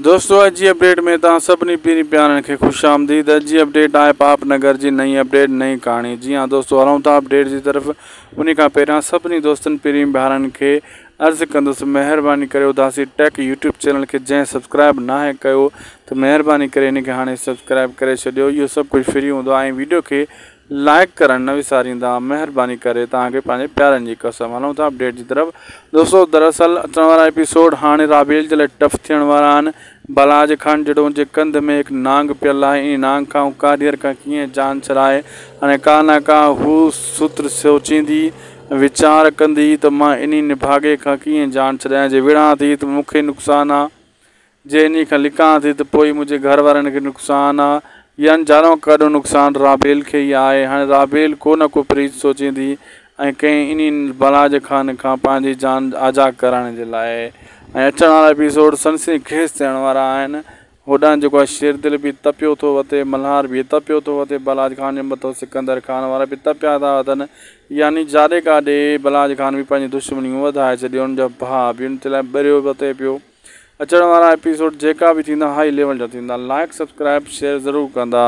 دوستو اڄ جي اپڊيٽ ۾ توهان سڀني پيرين پيارن کي خوش آمديد اڄ جي اپڊيٽ آهي پاپ نگر جي نئين اپڊيٽ نئين ڪهاڻي جي ها دوستو هلون ٿا اپڊيٽ جي طرف انهي کان پهريان سڀني دوستن پيرين پيارن کي عرض ڪندس مهرباني ڪري اداسي ٽيڪ يوٽيوب چينل کي جنهن سبسڪرائب ناهي ڪيو ته مهرباني ڪري ان کي هاڻي سبسڪرائب ڪري ڇڏيو اهو سڀ ڪجهه فري هوندو آهي ۽ ويڊيو کي لائيڪ ڪرڻ نه وساريندا مهرباني ڪري توهان کي پنهنجي پيارن جي قسم هلون ٿا اپڊيٽ جي طرف دوستو دراصل اچڻ وارا ايپيسوڊ هاڻي رابيل جي لاء ٽف ٿيڻ وارا آهن بلاج خان جهڙو ان جي ڪنڌ ۾ هڪ نانگ پيل آهي ان نانگ کان هو ڪاريئر کان ڪيئن جان ڇڏائي هاڻي ڪا نه ڪا هو سوتر سوچيندي ويچار ڪندي ته مان انهي نڀاڳي کان ڪيئن جان ڇڏايان جي وڙهان ٿي ته مون کي نقصان آ جي انهيء کان لڪان ٿي ته پوء منهنجي گهر وارن کي نقصان آ. يعني جانو ڪاڏو نقصان رابيل کي ئي آهي. هاڻي رابيل ڪو نه ڪو پريت سوچيندي ۽ ڪنهن انهيء بلاج خان کان پنهنجي جان آجا ڪرائڻ جي لاء ۽ اچڻ وارا ايپيسوڊ سنسني خيز ٿيڻ وارا آهن. هوڏانهن جيڪو آهي شيردل به تپيو ٿو وتي، ملهار به تپيو ٿو وتي، بلاج خان جي مٿو سڪندر خان وارا به تپيا ٿا وتن. يعني جاڏي ڪاڏي بلاج خان به پنهنجون دشمنيون وڌائي ڇڏيون، ان جو ڀاء به ان جي لاء ٻريو وتي پيو. اچڻ وارا ايپيسوڊ جيڪا به ٿيندا هائي ليول جا ٿيندا لائڪ سبسڪرائب شيئر ضرور ڪندا.